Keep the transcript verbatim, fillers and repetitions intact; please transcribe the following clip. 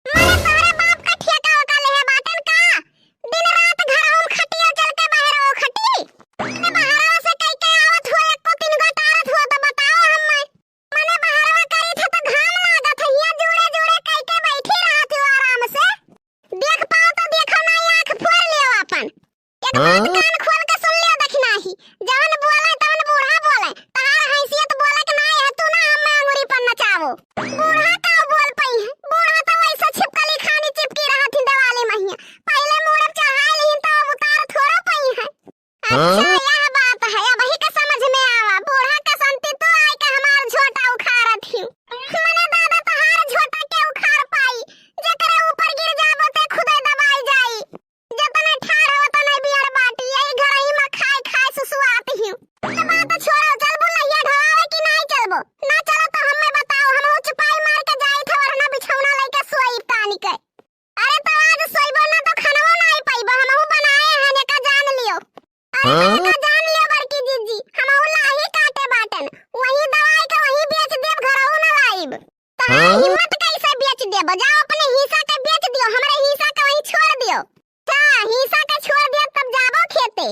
मने तोहरे बाप का ठेका ओका लेहे बाटेन का? दिन रात घरहू में खटिया चल के बाहर वो खटी। मने बहरवा से कई के आवत हो, एको तीन गो टारत हो तो बताओ हम्मे। मने बहरवा करी थे तो घाम लागत है, हियाँ जुड़े जुड़े कई के बैठी रहत हो आराम से। देख पाओ तो देखो ना, आँख फोड़ लियो अपन। एक बात हाँ? कान खोल के सुन लियो, देखी नाही, जवन बोले तवन बूढ़ा बोले। तहार हैसियत बोले के नाही है, तू ना हम्मे अंगुरी पर नचावो। बूढ़ा का बोल पई है? बूढ़ा तो वैसे छिपकली खानी चिपकी रहत ही दिवाली महिया। पहिले मूड़े चढ़ाई लिहिन तो अब उतार थोड़ा पई है। अच्छा, हाँ? यह बात है, अबही के समझ में आवा। बूढ़ा के संती तो आए के हमार झोटा उखाड़त ही। मने दादा तहार झोटा के उखाड़ पाई, जेकरे ऊपर गिर जाबो ते खुदे दबाई जाई। जतने ठाढ़ ओतने बियर बाटी, यही घरही में खाए खाए सुसुआत ही। ये बात छोड़ो, चलबो लहिया ढवावे कि नाही चलबो? ना चलो तो हम्मे बताओ, हमहू चुपाई मार के जाई थे, ओढ़ना बिछौना लेके सोई तानी के। अरे तो आज सोइबो ना तो खानवो नाही पाइबो, हमहू बनाए हैं, एका जान लियो। अरे तो हाँ? एका जान लियो बड़की जीजी, हमहू लाही काटे बाटन, वही दवाई के वही बेच देब, घरहू ना लाइब। तहार हाँ? हिम्मत कैसे बेच देबो? जाओ अपने हिस्सा के बेच दियो, हमरे हिस्सा के वहीं छोड़ दियो। अच्छा, हिस्सा के छोड़ दियो तब जाबो खेते।